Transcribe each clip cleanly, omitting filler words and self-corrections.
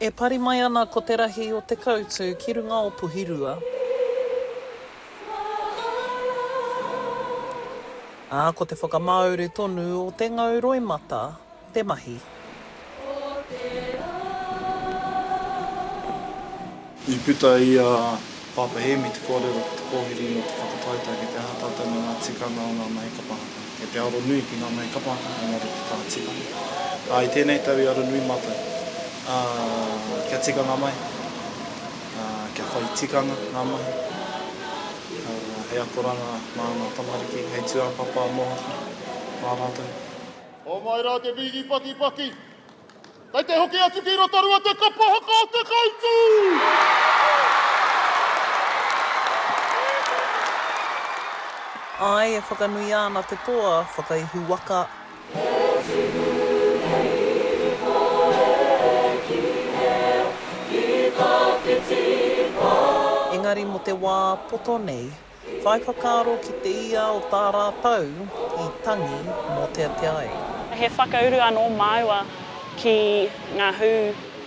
E pari mai ana ko te rahi o te koutu ki runga o Puhirua. Ā, ko te whakamāuru tonu o te ngau roimata te mahi. I puta i a Pāpā Hēmi te kōrero ki te pōhiri mō te whakataetae kei te aha tātou me ngā tikanga o ngā mahi kapa haka. Kei te aro nui ki ngā mahi kapa haka engari te taha tikanga. Ā, i tēnei tau i aro nui mātou, ā, kia tika ngā mahi, ā, kia whai tikanga ngā mahi, ā, hei akoranga mā ngā tamariki, hei tūāpapa anō hoki mā rātou. Homai rā te piki pakipaki. Kei te hoki atu ki Rotorua te kapa haka o Te Koutu! Āe, e whakanuia ana te toa whakaihu waka. Engari mo te wā poto nei, Whai whakaaro ki te ia o tā rātou i tangi mōteatea ai. He whakauru anō māua ki ngā hū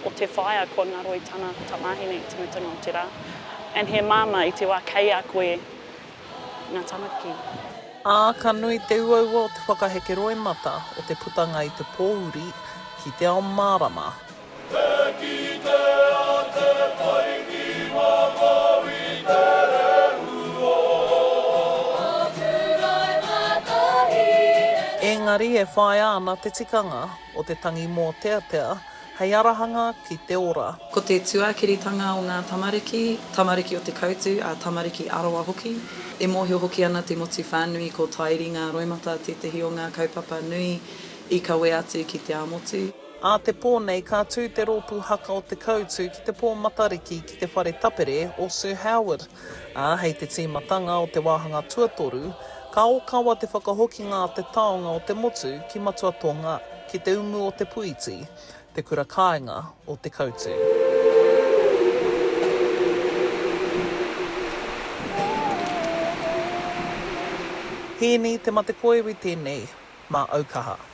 o te whaea kua ngaro i tana tamāhine i te mutunga o te rā. And he māmā i te wā kei a koe ngā tamariki. Ā, ka nui te uaua o te whakaheke roimata o te putanga i te pōuri ki te ao mārama. Te kitea te pai ki waho i te rehua. Engari e whāia ana te tikanga o te tangi mōteatea hei arahanga ki te ora. Ko te tuakiritanga o ngā tamariki, tamariki o Te Koutu, ā, tamariki Arawa hoki. E mōhio hoki ana te motu whānui ko Tairi ngā roimata tētehi o ngā kaupapa nui i kawea atu ki te ā-motu. Ā te pō nei ka tū te rōpū haka o Te Koutu ki te pō Matariki ki te whare tapere o Sir Howard, ā, hei te tīmatanga o te wāhanga tuatoru, ka ōkawa te whakahokinga a te taonga o te motu ki Matuatonga ki te umu o Te Puiti, te kura kāinga o Te Koutu. Hīni Te Matekoiwi tēnei, mā Aukaha.